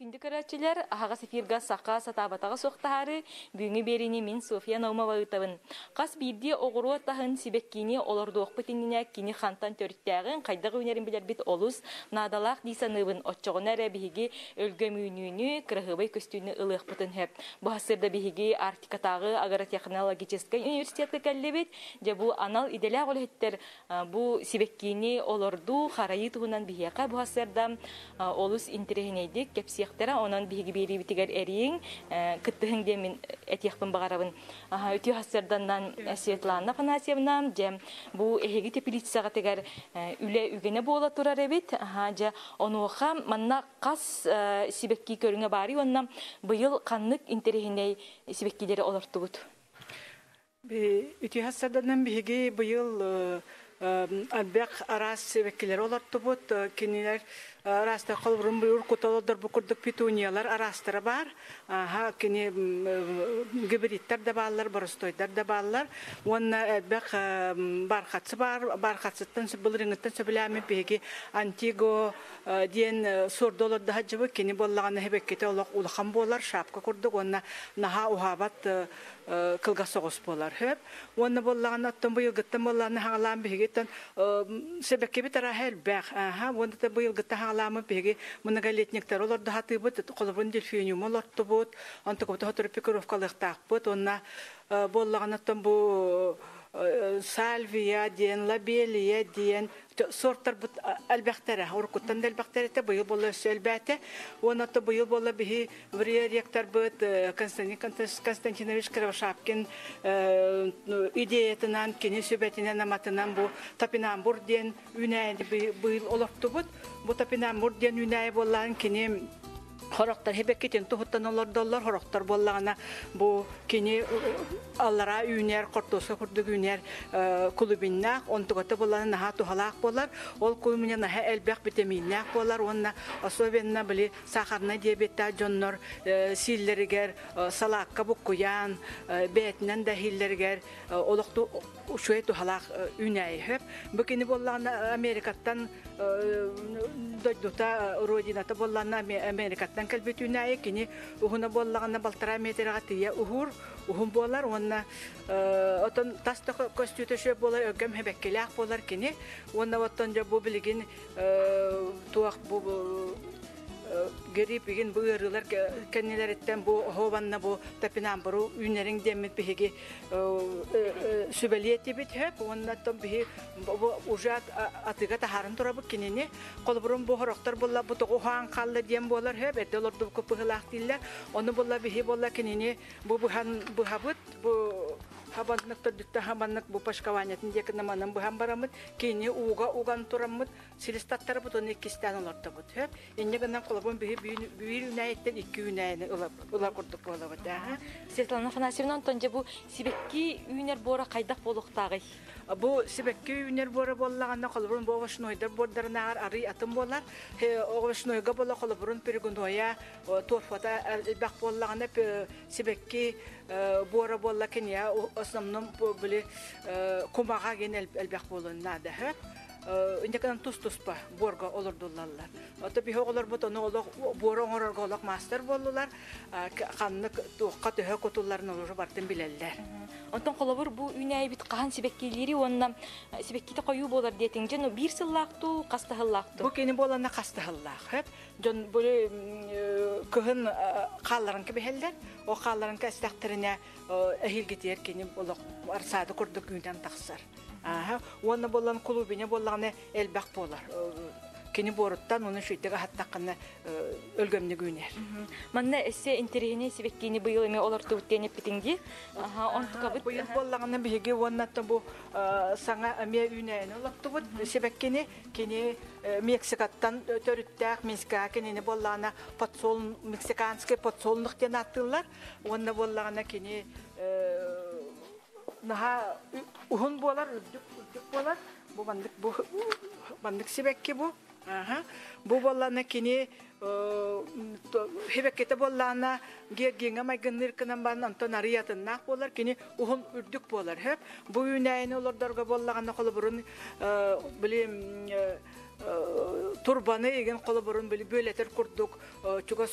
Күндү көрөөччүлэр, аһаҕас эфирга саха сатаабатаҕа суох таһаары, бүгүҥҥү биэриини мин Софья Наумова ыытабын. Хас биирдии оҕуруот аһын сибэккиини олордуохпут иннинэ кини хантан төрүттээҕин, хайдах үүнэрин билэрбит олус наадалаах дии саныыбын. Оччоҕуна эрэ биһиги өлгөм үүнүүнү, кыраһыабай көстүүнү ылыахпытын сөп. Бу сырда биһиги Арктикатааҕы агротехнологическай университетка кэллибит. Дьэ бу анал идэлээх үлэһиттэр бу сибэккиини олордуу, харайыы туһунан биһиэхэ бу сарсыарда олус интэриэһинэйдик кэпсиэхтэрэ. Онон биһиги биэриибитигэр эрийиҥ, кыттыһыҥ диэн мин этиэхпин баҕарабын. Үтүө сарсыарданан Светлана Афанасьевна, дьэ, бу эһиги теплицаҕытыгар үлэ үгэнэ буола турар эбит. Дьэ, онуоха манна хас сибэкки көрүҥэ баарый уонна быйыл ханнык интэриэһинэй сибэккилэри олортугут? Үтүө сарданан биһиги быйыл элбэх араас сибэккилэри олортубут. Кинилэр араастар холобурун быйыл куталодор бу курдук петуниялар араастара баар. Аха кини гибридтэр да бааллар, боростойдар да бааллар. Уонна элбэх бархатсы бар, бархатсыттан былырыҥыттан сөбүлээммит биһиги Антиго диэн суорду олордо сылдьыбыт. Кини буоллаҕына сибэккитэ олох улахан буолар, шапка курдук уонна наһаа уһаабат кылгас соҕус буолар хөп. Уонна буоллаҕына оттон быйылгыттан буоллаҕына хаҥалаан биһигиттэн сэбэккибит арааһа элбэх. Аха, уонна да быйылгыттан хаҥалааммыт биһиги многолетниктары олордо сатыыбыт, холобурун дельфиниуму олортубут, онтукубут сотору пикировкалыахтаахпыт уонна буоллаҕына оттон бу сальвия диэн, лабелия диэн сортарбыт элбэхтэрэ, уруккуттан да элбэхтэр этэ, быйыл буолла өссө элбээтэ. Уонна то быйыл буолла биһи Врия ректорбыт Константин Константинович Кривошапкин идеятынан, кини сүбэтинэн, аматынан бу топинамбур диэн үүнээйини быйыл олохтубут. Бу топинамбур диэн үүнээйи буоллаан кини хорохтор хебеккитин туһуттан олордоллор, хорохтор буоллаҕына бу кини аллараа үүнэр, хортуоска курдук үүнэр кулубиннаах, онтугата буоллаҕына наһаа туһалаах буолар. Ол кулубиня наһаа элбэх витаминнээх буолар уонна особенно били сахарнай диабеттаах дьоннор сииллэригэр салаакка буккуйаан, бэйэтинэн да иһиллэригэр олохту үчүгэй туһалаах үүнээйи сөп. Бу кини буоллаҕына Америкаттан дойдута, родината буоллаҕына Америкаттан кэлбит үүнээйи. Кини уһуна буоллаҕына балтараа метрэҕэ тиийэ уһуур, уһун буолар уонна отон тас да көстүүтэ үчүгэй буолар, өлгөм хэбэккилээх буолар кини. Уонна оттон дьэ бу билигин туох бу грипп игин бу ыарыылар кэннилэриттэн бу оһуобанна бу топинамбуру үүнэриҥ диэммит биһиги сүбэлиэтибит хөп уонна оттон биһи бу уже атыга таһааран турабыт кинини холобурун бу хорохтор буолла бу тоҕу уһаан хаалла диэн буолар хөп эрдэ олордубукка быһылаах дииллэр ону буолла биһи буолла кинини бу быһан быһабыт бу хабаннык төрдүттэн хабаннык бу пашкованиятын диэки манан быһан бараммыт кини ууга уган тураммыт силис таттарабыт уонна иккистээн олордобут. Сөп. Инньэ гынан холобун биһи биир үүнээйиттэн икки үүнээйини ылар курдук буолабыт. Светлана Афанасьевна, онтон дьэ бу сибэкки үүнэр буора хайдах буолуохтааҕый? Бу сибэкки үүнэр буора буоллаҕына, холобурун бу овощнойдар буордарынааҕар арый атын буолар. Овощнойга буола холобурун перегноя, торфата элбэх буоллаҕына, сибэкки буора буолла киниэ основном били кумаҕа гин элбэх буолуон наада. Инникинэн тус-туспа буорга олордуллаллар. Ото биһи оҕолорбут ону олох буора оҥорорго олох маастар буоллулар. Ханнык туохха төһө кутулларын олору бартын билэллэр. Онтон холобур бу үүнээйибит хаһан сибэккилиири уонна сибэккитэ хойуу буолар диэтиҥ дьэ биир сыллаах дуу, хас да сыллаах дуу? Бу кини буоланна хас да сыллаах. Дьон бу кыһын хаалларын кэбиһэллэр. Ол хаалларын кэстэхтэринэ эһиилгитигэр кини олох арсаады курдук үүнэн тахсар. Ааһа, уонна буолан кулуубиня буоллаҕына элбэх буолар. Кини буоруттан уонна үчүгэйдик аһаттаххына өлгөмнүк үүнэр. Манна эссе интэриэһинэй сибэккиини быйыл эмиэ олортубут диэн эппитиҥ дии. Аха, онтукабыт Быйыл буоллаҕына биһиги уонна бу саҥа эмиэ үүнээйини олортубут сибэккини. Кини Мексикаттан төрүттээх Минскаҕа кинини буоллаҕына подсол мексиканский подсолнух диэн ааттыыллар. Уонна буоллаҕына кини наһаа уһун буолар, үрдүк үрдүк буолар. Бу маннык бу маннык сибэкки бу. Аха. Бу буоллаана кини сибэккитэ буоллаана гергиҥҥэ майгынныыр гынан баран онтон арый атыннаах буолар. Кини уһун үрдүк буолар. Хөп. Бу үүнээйини олордорго буоллаҕына холобурун били. Турбаны еген холобурун били бөлетер курдук чугас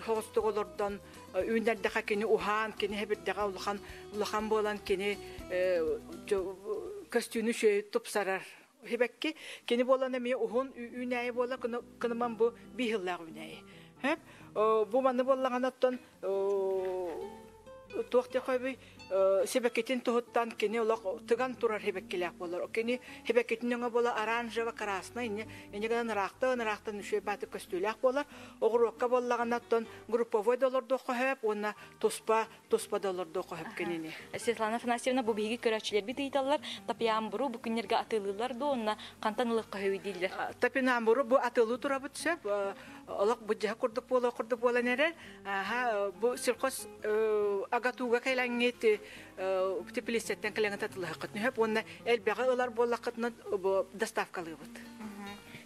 соҕустук олордон үүннэрдэхэ кини уһаан, кини хэбирдэҕэ улахан улахан буолан кини көстүүнү шөй тупсарар. Хибэкки кини буолан эмиэ уһун үүнээйи буола кыныман бу биһиллээх үүнээйи. Хэп бу маны буоллаҕына оттон туох диэхөбүй сибэккитин туһуттан кини олох тыган турар хибэккилээх буолар. Кини хибэккитин өҥө буола оранжево красный инне инне гынан ыраахтан ыраахтан үчүгэй бааты көстүүлээх буолар. Оҕуруокка буоллаҕына оттон групповой да олордуохха сөп уонна туспа туспа да олордуохха сөп кинини. Светлана Афанасьевна, бу биһиги көрөөччүлэрбит ыйыталлар, топинамбуру бу күннэргэ атыылыыллар дуо уонна хантан ылыахха сөбүй дииллэр. Топинамбуру бу атыылыы турабыт сөп. Олох бу курдук буола курдук буолан эрэр. Аха, бу сельхоз агатуга кэлэҥҥит теплицеттен кэлэҥҥит атылыһыккытын сөп уонна элбэҕи ылар буоллаххытына бу доставкалыыбыт.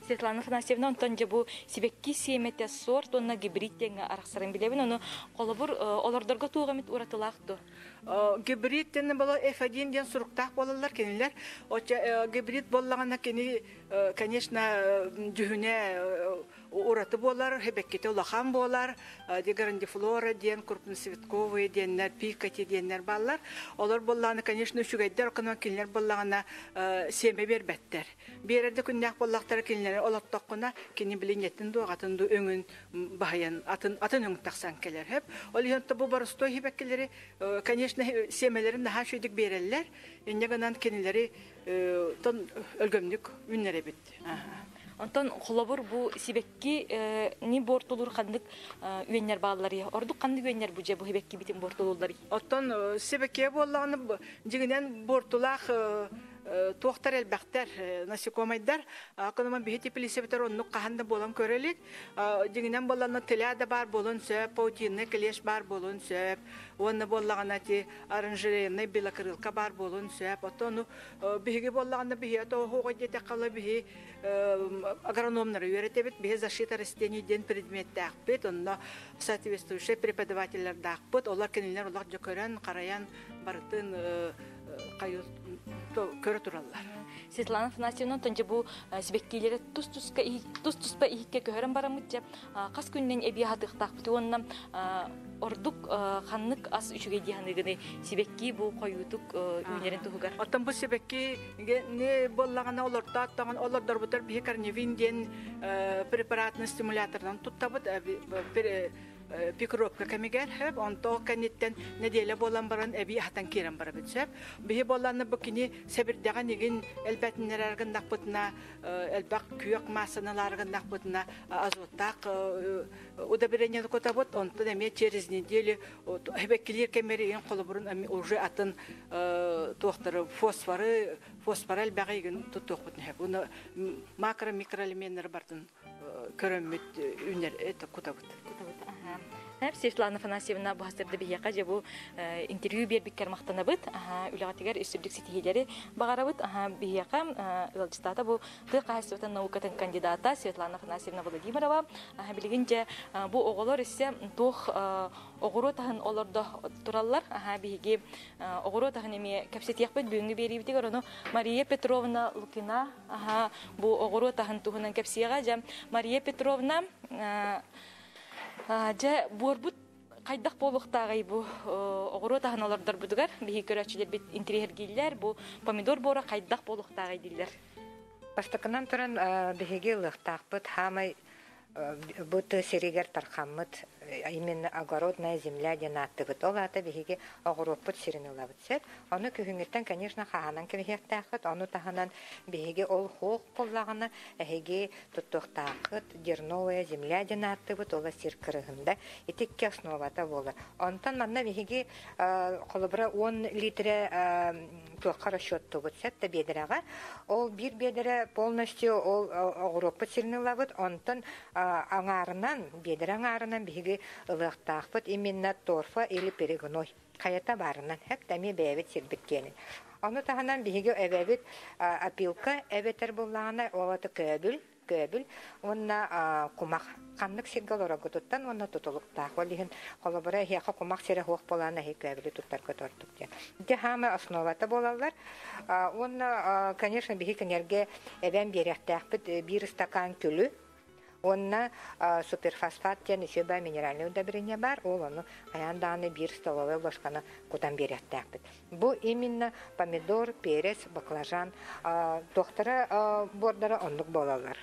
Светлана Афанасьевна, онтон дьэ бу сибэкки сиэмэтэ сорт уонна гибрид диэҥҥэ арахсарын билэбин, ону холобур олордорго туох эмит уратылаах дуо? Гибрид диэн була F1 диэн суруктаах буолаллар кинилэр. Оччо гибрид буоллаҕына кини, конечно, дьүһүнэ ураты буолар, хэбэккитэ улахан буолар, ди грандифлора диэн, крупноцветковые диэннэр, пикати диэннэр бааллар. Олор буоллаҕына, конечно, үчүгэйдэр, оконон кинилэр буоллаҕына сиэмэ биэрбэттэр. Биэрэрде күннээх буоллахтара кинилэри олоттоххуна, кини билинньэтин дуу, атын дуу өҥүн баһыйан атын атын өҥ тахсан кэлэр хөп. Ол иһин бу боростой хибэккилэри, конечно, сиэмэлэрин наһаа үчүгүйдүк биэрэллэр. Инньэ гынан кинилэри тон өлгөмнүк үннэрэбит. Онтон холобур бу сибэкки ни буортулуур ханнык үөннэр баалларый? Ордук ханнык үөннэр бу дьэ бу сибэкки битин буортулуулларый? Оттон сибэкки буоллаҕына дьиҥинэн буортулаах туохтар элбэхтэр, насекомайдар. Кономан биһи теплицебитер оннук хаһан да буолан көрөлүк. Дьиҥинэн буоллаҕына тля да баар буолуон сөп, паутинный клещ баар буолуон сөп, уонна буоллаҕына ти оранжерейный белокрылка баар буолуон сөп. Оттон биһиги буоллаҕына биһи тоһуоҕа диэтэххэ биһи агрономнары үөрэтэбит, биһи защита растений диэн предметтээхпит, онно соответствующий преподавателлэрдаахпыт, олар кинилэр олох дьэ көрөн, харайан барытын көрө тураллар. Светлана Афанасьевна, онтон дьэ бу сибэккилэри тус-туска тус-туспа иһиккэ көһөрөн бараммыт дьэ хас күнүнэн эбии аһатыахтаахпыт уонна ордук ханнык ас үчүгэй дии саныыгыный сибэкки бу хойуутук үүнэрин туһугар? Оттон бу сибэкки не буоллаҕына олордоот олордорбутар биһи корневин диэн препаратный стимуляторынан туттабыт пикировка кэмигэр хөп онто кэнниттэн нэдиэлэ буолан баран эбии аһатан киирэн барабыт сөп. Биһи буолланна бу кини сэбирдэҕин игин элбэтиннэрэр гыннахпытына элбэх күөх массаналар гыннахпытына азоттаах удобрение кутабыт, онтон эмиэ через неделю хэбэккилиир кэмери ин холобурун уже атын туохтары фосфоры фосфор элбэҕи игин туттуохпут нэһэ. Уну макро микроэлеменнары бартын көрөммүт үнер это кутабыт. Кутабыт. Аха. Светлана Афанасьевна бу хастырды биһиэхэ дьэ бу интервью биэрбиккэр махтанабыт. Үлэҕитигэр үстүрдүк ситиһиилэри баҕарабыт. Биһиэхэ ыалдьытаата бу тыа хаһаайыстыбатын наукатын кандидата Светлана Афанасьевна Владимирова. Билигин дьэ бу оҕолор өссө туох оҕуруот аһын олордо тураллар. Биһиги оҕуруот аһын эмиэ кэпсэтиэхпит бүгүҥҥү биэриибитигэр ону Мария Петровна Лукина бу оҕуруот аһын туһунан кэпсиэҕэ. Дьэ Мария Петровна дьэ буорбут хайдах буолуохтааҕый бу оҕуруот аһын олордорбутугар биһиги көрөөччүлэрбит интириэһиргииллэр бу помидор буора хайдах буолуохтааҕый дииллэр. Бастакынан туран биһиги ылыахтаахпыт хаамай бу тыа сиригэр тархаммыт именно огородная земля диэн ааттыыбыт. Ол аата биһиги оҕуруоппут сирин ылабыт сөп. Ону күһүҥҥүттэн, конечно, хаһаанан кэбиһиэхтээххит. Ону таһынан биһиги ол хуох буоллаҕына эһиги туттуохтааххыт дерновая земля диэн ааттыыбыт, ол сир кырыһында. Ити икки основата буолар. Онтон манна биһиги холобура 10 литрэ туохха расчеттуубут сөп да биэдэрэҕэ. Ол биир биэдэрэ полностью ол оҕуруоппут сирин ылабыт. Онтон аҥаарынан, биэдэрэ аҥаарынан биһиги ылыахтаахпыт именно торфа или перегной. Хайата баарынан, хэп эмиэ бэйэбит сирбит киэнин. Ону таһынан биһиги эбэбит опилка эбэтэр буллаҕына, ол аты көөбүл. Көөбүл уонна кумах ханнык сиргэ олороргутуттан уонна тутулуктаах. Ол иһин холобура эһиэхэ кумах сирэ суох буолан эһи көөбүлү туттарга ордук диэн. Ити хаамай основата буолаллар. Уонна, конечно, биһи кинилэргэ эбэн биэриэхтээхпит биир ыстакаан күлү уонна суперфосфат диэн үчүгэй минеральный удобрение баар. Ол ону хайаан даҕаны биир столовай ложканы кутан биэриэхтээхпит. Бу именно помидор, перец, баклажан туохтара буордара оннук буолаллар.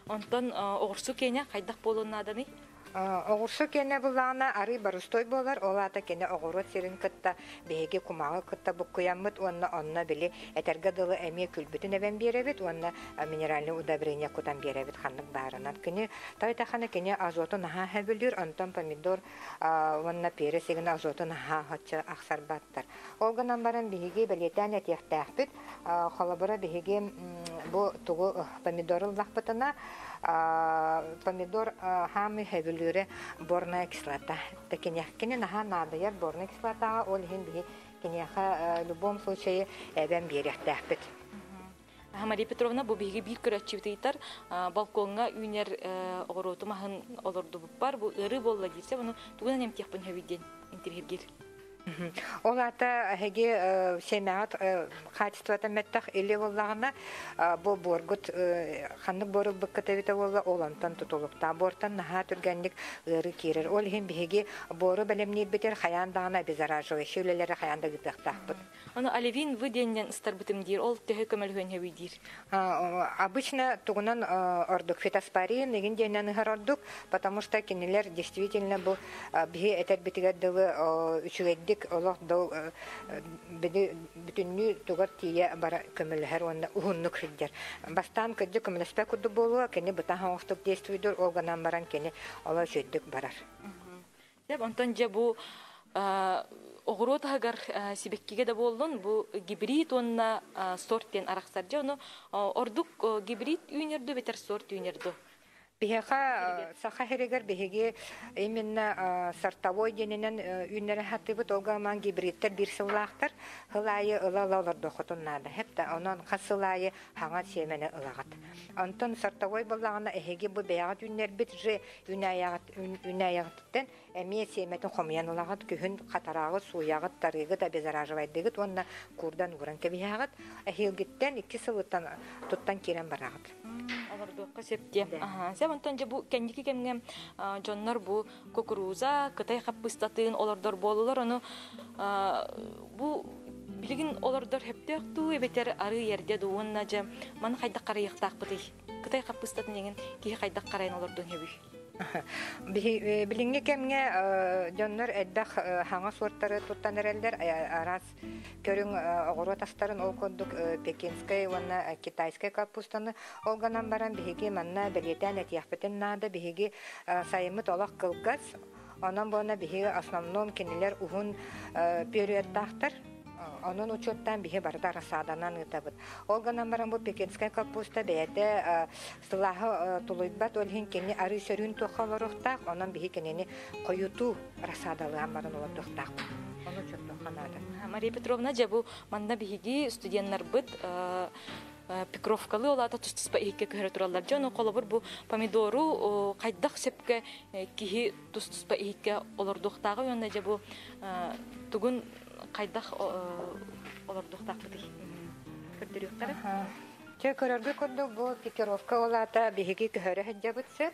Онтон оҕурсу киэнэ хайдах буолуон нааданый? Оҕурсу киэнэ буллаҕына арыы борустой буолар, ол аата кини оҕуруот сирин кытта биһиги кумаҕы кытта буккуйаммыт уонна онно били этэргэ дылы эмиэ күлбүтүн эбэн биэрэбит уонна минеральный удобрение кутан биэрэбит ханнык баарынан. Кини тойтахана кини азоту наһаа сөбүлүүр, онтон помидор уонна перец игин азоту наһаа оччо ахсарбаттар. Ол гынан баран биһиги бэлиэтээн этиэхтээхпит, холобура биһиги бу тугу помидору ыллахпытына, помидор хаамый сөбүлүүрэ борная кислота. Киниэхкини наһаа наадыйар борная кислотаҕа, ол иһин биһи киниэхэ в любом случае эбэн биэриэхтээхпит. Мария Петровна, бу биһиги биир көрөөччүбүт ыйытар, балкоҥҥа үүнэр оҕуруоту маһын олордубуппар, бу ыарыы буолла диирсэ, ону тугунан эмтиэхпин сөбүй диэн интириэһиргиир. Ол аата эһиги сэмэҕит хаачыстыбата мөттөх или буоллаҕына бу буоргут ханнык буор ылбыккыт эбитэ буолла ол онтон тутулуктаах буортан наһаа түргэнник ыарыы киирэр. Ол иһин биһиги буору бэлэмниирбитигэр хайаан даҕаны обеззараживающий үлэлэри хайаан да ыытыахтаахпыт. Ону Оливин вы диэннэн ыстарбытым диир, ол төһө көмөлөһүөн сөбүй диир? Обычно тугунан ордук фитоспорин игин диэннэн ыһар ордук, потому что кинилэр действительно бу биһи этэрбитигэр дылы үчүгэйдик олох бүтүннүү тугар тиийэ бара көмөлөһөр уонна уһуннук сылдьар. Бастаан кырдьык көмөлөспөт курдук буолуо, кини бытаан оҥостук действуйдур, ол гынан баран кини олох үчүгэйдик барар. Онтон дьэ бу оҕуруот аһыгар сибэккигэ да буоллун, бу гибрид уонна сорт диэн арахсар. Дьэ ону ордук гибрид үүнэр дуу, бэтэр сорт үүнэр дуу? Биһиэхэ саха сиригэр биһиги именно сортовой диэнинэн үүннэрэ сатыыбыт. Ол гынан гибридтэр биир сыллаахтар. Сыл аайы ыла-ыла олордуоххутун наада. Хэп онон хас сыл аайы хаҥа сиэмэни ылаҕыт. Онтон сортовой буоллаҕына эһиги бу бэйэҕит үүннэрбит же үүнээйэҕититтэн эмиэ сиэмэтин хомуйан ылаҕыт, күһүн хатарааҕыт, сууйаҕыт, тарыыгыт, обеззараживайдыгыт уонна куурдан ууран кэбиһэҕит. Эһиилгиттэн икки сылыттан туттан киирэн бараҕыт. Олордуохха сөп диэ. Сөп, онтон дьэ бу кэнники кэмҥэ дьоннор бу кукуруза, кытай хаппыыстатын олордор буоллулар, ону бу билигин олордор сөптөөх дуу эбэтэр арыы эрдэ дуу уонна дьэ маны хайдах харайыахтаахпытый? Кытай хаппыыстатын эҥин киһи хайдах харайан олордуон сөбүй? Билиҥҥи кэмҥэ дьоннор элбэх хаҥа суортары туттан эрэллэр. Араас көрүҥ оҕуруот астарын ол курдук пекинскэй уонна китайскай капустаны ол гынан баран биһиги манна бэлиэтээн этиэхпитин наада. Биһиги сайыммыт олох кылгас. Онон буолна биһиги основном кинилэр уһун периодтаахтар. Онон учуоттаан биһи барыта рассаданан ыытабыт. Ол гынан баран бу пекинскай капуста бэйэтэ сылааһы тулуйбат, ол иһин кини арыы сөрүүн туохха олоруохтаах, онон биһи кинини хойутуу рассадалаан баран олордуохтаахпыт. Ону учуоттуохха наада. Мария Петровна, дьэ бу манна биһиги студеннарбыт пикровкалыы ол аата тус-туспа иһиккэ көһөрө тураллар. Дьэ ону холобур бу помидору хайдах сөпкө киһи тус-туспа иһиккэ олордуохтааҕый уонна дьэ бу тугун хайдах олордуохтаахпытый көрдөрүөхтэрэ. Чэ, көрөргө курдук бу пикировка ол аата биһиги көһөрө сылдьабыт сөп.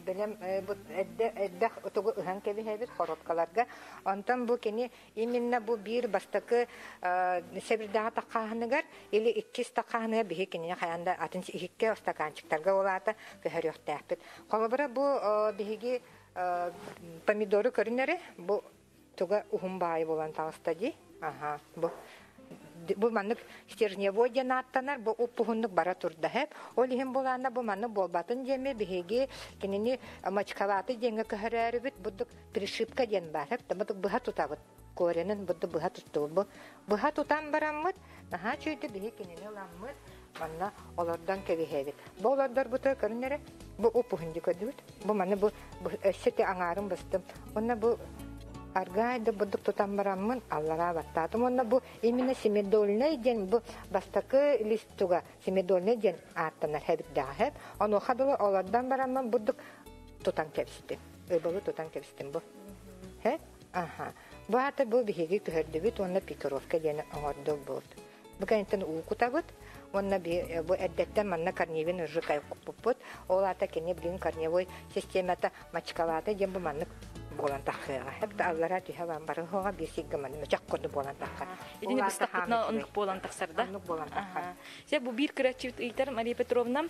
Бэлэм элбэх утугу ыһан кэбиһэбит коробкаларга. Онтон бу кини именно бу биир бастакы сэбирдэҕэ таххааһыныгар или иккис таххааһыныгар биһи кинини хайаан да атын иһиккэ стаканчиктарга ол аата көһөрүөхтээхпит. Холобура бу биһиги помидору көрүнэри бу туга уһун баайы буолан таҕыста дии. Аха, бу бу маннык стержневой диэн ааттанар, бу уп-уһуннук бара турда һэп. Ол иһин булаанна бу маннык буолбатын диэми биһиги кинини мочковатый диэҥҥэ көһөрөөрүбүт буддук пришибка диэн баар һэп. Бу быһа тутабыт. Коренын будду быһа туттубут. Бу быһа тутан бараммыт, наһаа үчүгэй биһи кинини ыламмыт, манна олордон кэбиһэбит. Бу олордорбутугар көрүнэрэ, бу уп-уһун дии көрдүбүт. Бу маны бу өссө те аҥаарын быстым. Уонна бу Аргаай да бурдук тутан бараммын аллараа баттаатым уонна бу именно семидольнай диэн бу бастакы листуга семидольнай диэн ааттанар хэбирдэҕэ хэп. Онуоха дылы олордон бараммын бурдук тутан кэбистим. Ыбылы тутан кэбистим бу. Хэ? Аха. Бу аата бу биһиги көһөрдүбүт уонна пикировка диэн оҥордубут. Бу кэнниттэн уу кутабыт уонна бу эрдэттэн манна корневин ыржыкай куппуппут. Ол аата кини билигин корневой системата мачкалаата диэн бу маннык буолан таххыаҕа. Хеп да аллара түһэ баран барыһыаҕа биир сиргэ манна мөчөх курдук буолан таххар. Итини быстахпытына оннук буолан тахсар да? Оннук буолан таххар. Сэ бу биир көрөөччүбүт ыйтар Мария Петровна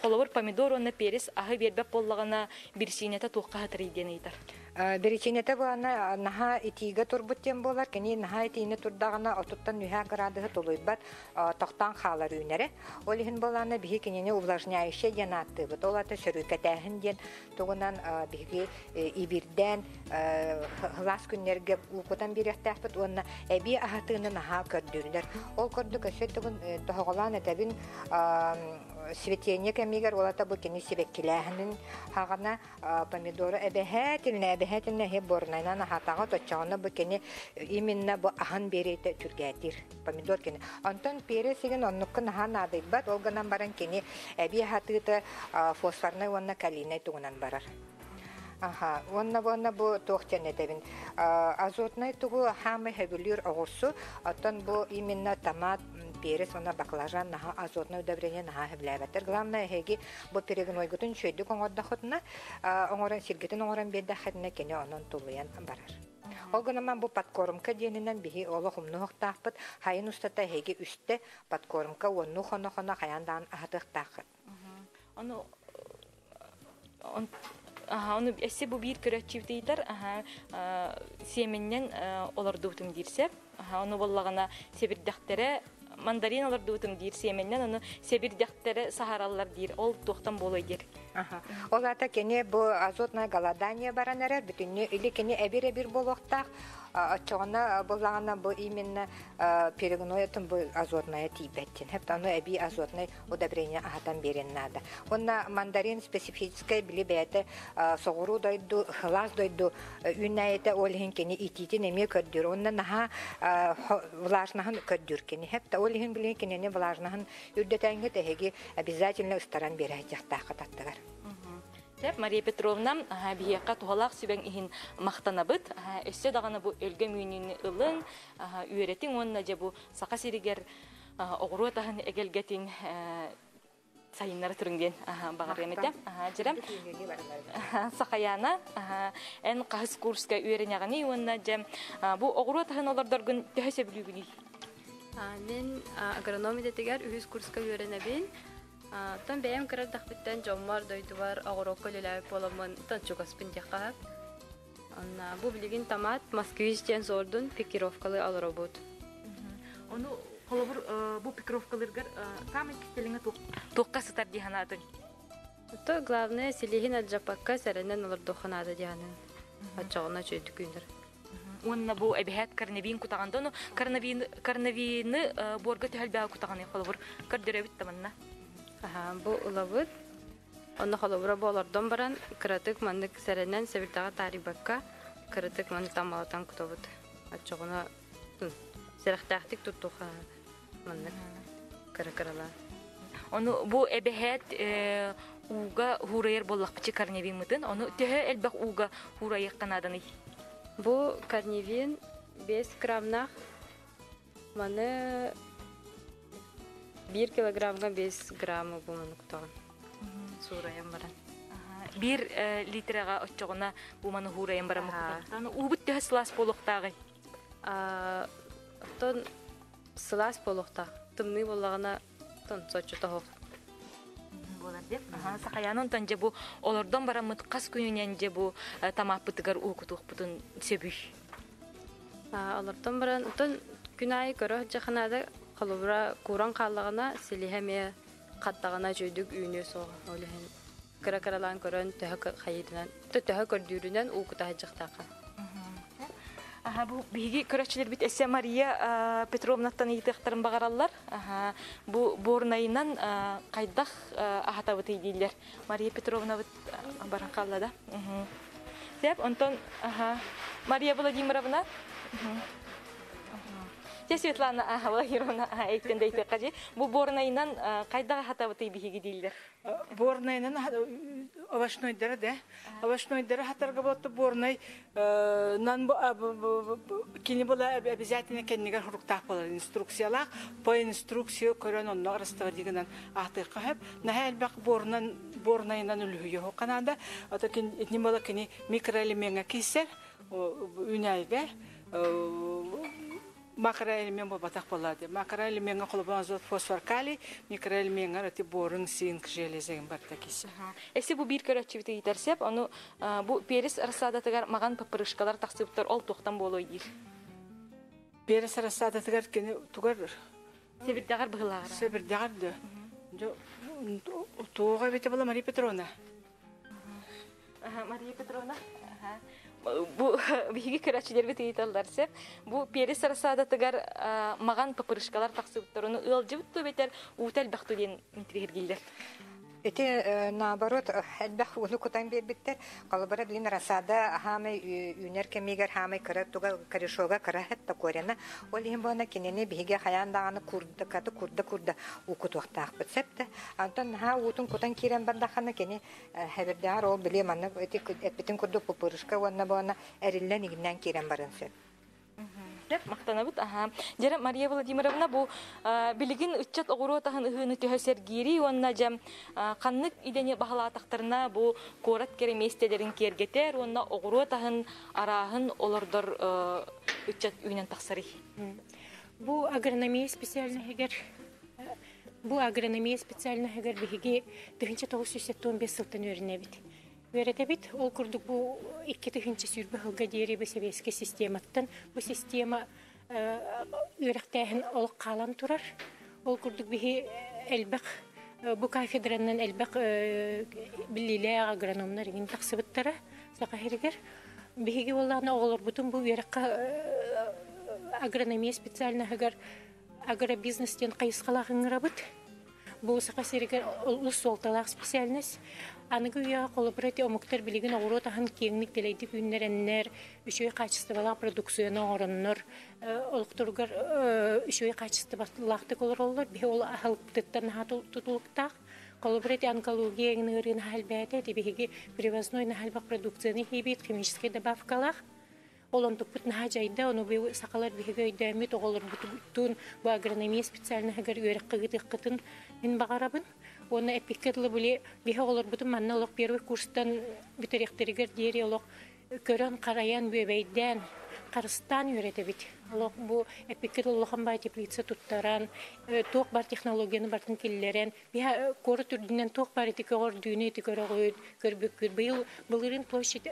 холобур помидор уонна перец аһы биэрбэт буоллаҕына бирисиинэтэ туохха хатырый диэн ыйытар. Биричиинэтэ буолана наһаа итиигэ турбут диэн буолар. Кини наһаа итиини турдаҕына отуттан үһэ градуһу тулуйбат, тохтоон хаалар үүнэрэ. Ол иһин буолаана биһи кинини увлажняющая диэн ааттыыбыт. Ол аата сөрүүкэтээһин диэн тугунан биһиги ибирдээн сылаас күннэргэ уукутан биэриэхтээхпит уонна эбии аһатыыны наһаа көрдүүллэр. Ол курдук өссө тугун тоһоҕолоон этэбин цветение кэмигэр ол аата бу кини сибэккилээһинин хаҕана помидору эбэһээтиннэ эбэһээтиннэ иһи борнайынан аһатаҕа точчоҕуна бу кини именно бу аһын биэриитэ түргээтиир помидор кини онтон перец игин оннукка наһаа наадыйбат ол гынан баран кини эбии аһатыыта фосфорнай уонна калийнай тугунан барар Аха, уонна уонна бу туох диэн этэбин азотнай тугу хаамай хөбүлүүр оҕурсу оттон бу именно томат перец уонна баклажан наһаа азотнай удобрение наһаа сөбүлээбэттэр главное эһиги Бу перегнойгутун үчүгэйдик оҥордоххутуна, оҥорон сиргитин оҥорон биэрдэххитинэ кини онон тулуйан барар. Ол гынан бу подкормка диэнинэн биһи олох умнуохтаахпыт. Хайын устата эһиги үстэ подкормка уоннуу хоно-хоно хайаан даҕаны аһатыахтааххыт. Ону ону эссе бу биир көрөөччүбүт ыйытар сиэмэннэн олордубутум диир сөп. Ону буоллаҕына сэбирдэхтэрэ мандарин олордубутум диир сиэмэннэн ону сэбирдэхтэрэ саһараллар диир ол туохтан буолуой диир. Ол аата кини бу азотное голодание баран эрэр бүтүннүү или кини эбир-эбир буолуохтаах оччоҕуна буллаҕына бу именно перегноятын бу азотная тиийбэт диэн ону эбии азотнай удобрение аһатан биэриэн наада. Уонна мандарин специфическай били бэйэтэ соҕуруу дойду, сылаас дойду үүнээйитэ ол иһин кини итиитин эмиэ көрдүүр. Уонна наһаа влажнаһын көрдүүр кини. Хепта ол иһин билигин кинини влажнаһын үрдэтээҥҥит эһиги обязательно ыстаран биэрээччэхтааххыт аттыгар. Сөп, Мария Петровна, биһиэхэ туһалаах сүбэҥ иһин махтанабыт. Өссө даҕаны бу өлгөм үүнүүнү ылыҥ, үөрэтиҥ уонна дьэ бу Саха сиригэр оҕуруот аһын эгэлгэтин сайыннара туруҥ диэн баҕарыам этэ. Дьирэм Сахаяна, эн хаһыс курска үөрэнэҕиний уонна дьэ бу оҕуруот аһын олордоргун төһө сөбүлүүгүнүй? Мин агроном идэтигэр үһүс курска үөрэнэбин. Оттон бэйэм кыра эрдэхпиттэн дьоммор, дойдубар оҕуруокка үлэлээбит буоламмын, оттон чугаспын диэххэ сөп. Онно бу билигин томат Москвич диэн суордун пикировкалыы олоробут. Ону холобур бу пикировкаларгар саамай кистэлэҥэ туохха сытар дии санаатыҥ? То главное силиһин алдьаппакка сэрэнэн олордуохха наада дии саныын. Оччоҕуна үчүгэйдик үүнэр. Уонна бу эбэһээт корневин кутаҕанда ону корневин корневины буорга түһэлбэҕэ кутаҕаны холобур көрдөрөбүт да манна. Аха, бу ылабыт. Онно холобура бу олордон баран кыратык маннык сэрэнэн сэбирдэҕи таарыйбакка кыратык маннык таммалатан кутабыт. Оччоҕуна сэрэхтээхтик туттуохха маннык кыра-кыралаан. Ону бу эбэһээт ууга хуурайар буоллахпычы корневиммытын, ону төһө элбэх ууга хуурайыахха нааданый? Бу корневин 5 граммнаах Маны биир килограммга 5 граммы буманы кутаҕын. Суурайан баран. Биир литрэҕэ оччоҕуна буманы хуурайан баран кутаҕын. Уубут төһө сылаас буолуохтааҕый? Оттон сылаас буолуохтаах. Тымныы буоллаҕына оттон соччо тоһуох. Буолар дип. Сахаян онтон дьэ бу олордон бараммыт хас күнүнэн дьэ бу тамааппытыгар уу кутуохпутун сөбүй? Олортон баран, оттон күн аайы көрө сылдьаххына холобура кууран хааллаҕына, силиһэ эмиэ хаттаҕына үчүгэйдик үүнүө суоҕа. Ол иһин кыра-кыралаан көрөн төһө хайыытынан, төһө көрдүүрүнэн уу кута сылдьыахтаахха. Аха, бу биһиги көрөөччүлэрбит эссе Мария Петровнаттан ыйытыахтарын баҕараллар. Аха, бу буорнайынан хайдах аһатабытый дииллэр. Мария Петровнабыт баран хаалла да. Сеп, онтон аха Мария Владимировна. Те Светлана Владимировна эйттен дейте Бу борнайынан кайдага хатабыты биһиги дииллер. Борнайынан овощнойдары да. Овощнойдары хатарга болту борнай нан кини була обязательно кеннигер хуруктаах болар инструкциялаах по инструкция көрөн онно араставардигынан аатыакка хөп наһаа элбэх борнан борнайынан үлүһүйө канада ото кин була кини микроэлементга киссер үнәйге макроэлемент болбатах болады. Макроэлементга холобон азот, фосфор, калий, микроэлементга эти борун, цинк, железеген барта кисе. Эси бу бир көрөччү бит ону бу перес рассадатыгар маган папырышкалар тахсыптар ол тохтан болой дир. Перес рассадатыгар кени тугар Себирдагар быгылагар. Себирдагар да. Туга бите була Мария Петровна. Мария Петровна. Бу биһиги көрөчүлөр бит ыйталлар сеп. Бу перес рассадатыгар маган папырышкалар тахсыптар, ону ылжыбыт бетер утел бахту диэн интригергиллер. Ити наоборот, элбэх уну кутан бербиттер. Колобара билин расада хамай үнер кемигер хамай кыра туга корешога кыра хетта корена. Ол ихин буона кинени биһиге хаян даганы курда каты курда курда укутуактаах битсепте. Антон ха утун кутан кирен бардахана кени хебердаар ол биле манна эти эппитин курду пупырышка уонна буона эриллен игиннен кирен барын сөп. Деп мактанабыт. Аха. Жера Мария Владимировна бу билигин ыччат оҕуруот аһын ыһыыны төһө сэргиири уонна дьэм ханнык идэни баһалаатахтарына бу куорат кэрэ миэстэлэрин киэргэтэр уонна оҕуруот аһын арааһын олордор ыччат үүнэн тахсарый. Бу агрономия специальныйгер бу агрономия специальныйгер биһиги 1975 сылтан үөрэнэбит. Үөрэтэбит, ол курдук бу 2000 сүүрбэ сылга диэри бу советский систематтан бу система үөрэхтээһин ол хаалан турар. Ол курдук биһи элбэх бу кафедранан элбэх биллиилээх агрономнар игин тахсыбыттара Саха сиригэр. Биһиги буоллаҕына оҕолорбутун бу үөрэххэ агрономия специальныйгар агробизнес диэн хайысхалаах ыҥырабыт. Бу Саха сиригэр олус суолталаах специальность. Аныгы үйэҕэ холобура ити омуктар билигин оҕуруот аһын киэҥник дэлэйдик үүннэрэннэр, үчүгэй хаачыстыбалаах продукцияны оҥороннор, олохторугар үчүгэй хаачыстыбалаахтык олороллор. Биһи ол аһылыктыттан наһаа тутулуктаах. Холобура ити онкология ыарыы наһаа элбээтэ, ити биһиги привозной наһаа элбэх продукцияны сиибит, химическэй добавкалаах. Ол онтукпут наһаа дьайда, ону бу сахалар биһиги өйдөөммүт оҕолорбутун бу агрономия специальныйгар үөрэххэ ыытыаххытын мин баҕарабын. Уонна эппиккэ дылы били биһи оҕолорбутун манна олох первый курстан бүтэриэхтэригэр диэри олох көрөн харайан бүөбэйдээн харыстаан үөрэтэбит. Олох бу эппиккэ дылы улахан баай теплица туттаран, туох бар технологияны бартын киллэрэн, биһа куорат үрдүнэн туох бар ити көҕөрдүүнү ити көрөҕүт, көрбүккүт. Быйыл былырыын площадь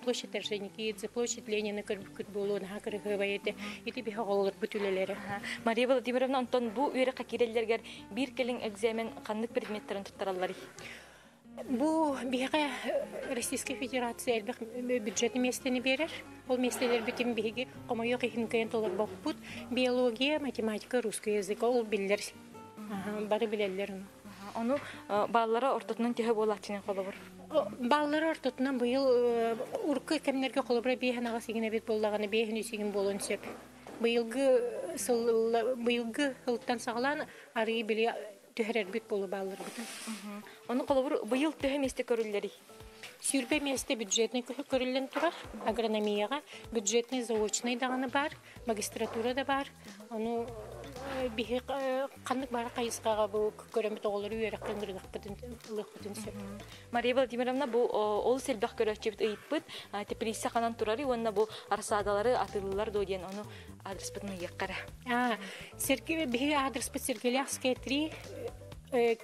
площадь Орджоникидзе, площадь Ленина көрбүккүт буолуо наһаа кырыһыабай этэ. Ити биһи оҕолорбут үлэлэрэ. Мария Владимировна, онтон бу үөрэххэ киирэллэргэр биир кэлин экзамен ханнык предметтерин туттаралларый? Бу биһиэхэ Российская Федерация элбэх бюджет миэстэни биэрэр. Ол миэстэлэр битим биһиги хомойуох иһин кыайан толорбоппут. Биология, математика, русский язык ол биллэр. Бары билэллэр ону. Ону бааллара ортотунан төһө буолааччынан холобур? Бааллара ортотунан быйыл урукку кэмнэргэ холобура биэһин аҕыс игин эбит буоллаҕына биэһин үс игин буолуон сөп. Быйылгы сыл быйылгы сылтан саҕалаан арыы били түһэрэрбит буолу баалларбытын. Ону холобур быйыл төһө миэстэ көрүллэрий? 20 миэстэ бюджетный көрүллэн турар агрономияҕа, бюджетный заочный даҕаны бар, магистратура да бар. Ону биһи ханнык бары хайысхаҕа бу көрөмүт оҕолору үөрэххэ ыҥырыахпытын ылыахпытын сөп. Мария Владимировна, бу ол элбэх көрөөччүбүт ыйыппыт, теплица ханан турары уонна бу рассадалары атыылыыллар дуо диэн ону адреспытын ыйыахха. А, Сергей, биһиги адреспыт Сергеляхская 3,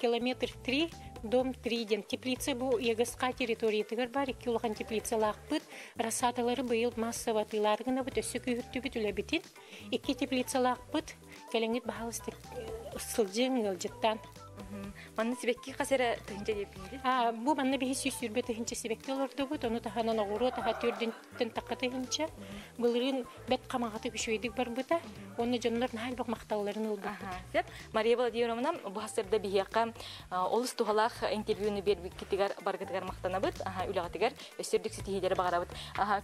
километр 3, дом 3 диэн. Теплица бу ЕГСК территориятыгар бар, икки улахан теплицалаахпыт. Рассадалары быйыл массово атыылааргына бут өссө күүһүртүбүт үлэбитин. Икки теплицалаахпыт. Кэлэҥҥит баһаалыста сылдьыҥ ыалдьыттаан. Манна сибэкки хас эрэ тыһыынча диэппин Бу манна биһи 120 тыһыынча сибэкки олордубут, ону таһынан оҕуруот аһа төрдүнтэн тахха тыһыынча. Былырыын бэт хамаҕатык үчүгэйдик барбыта. Уонна дьоннор наһаа элбэх махталларын ылбыппыт. Сөп. Мария Владимировна, бу хасырда биһиэхэ олус туһалаах интервьюну биэрбиккитигэр баргытыгар махтанабыт. Үлэҕитигэр өссө үрдүк ситиһиилэри баҕарабыт.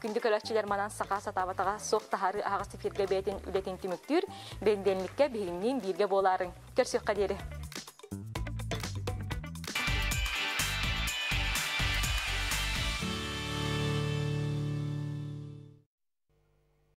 Күндү көрөөччүлэр манан саха сатаабатаҕа суох таһаарыы аһаҕас эфиргэ бэйэтин үлэтин түмүктүүр. Бэндиэнниккэ биһигинниин бииргэ буолаарыҥ. Көрсүөххэ диэри.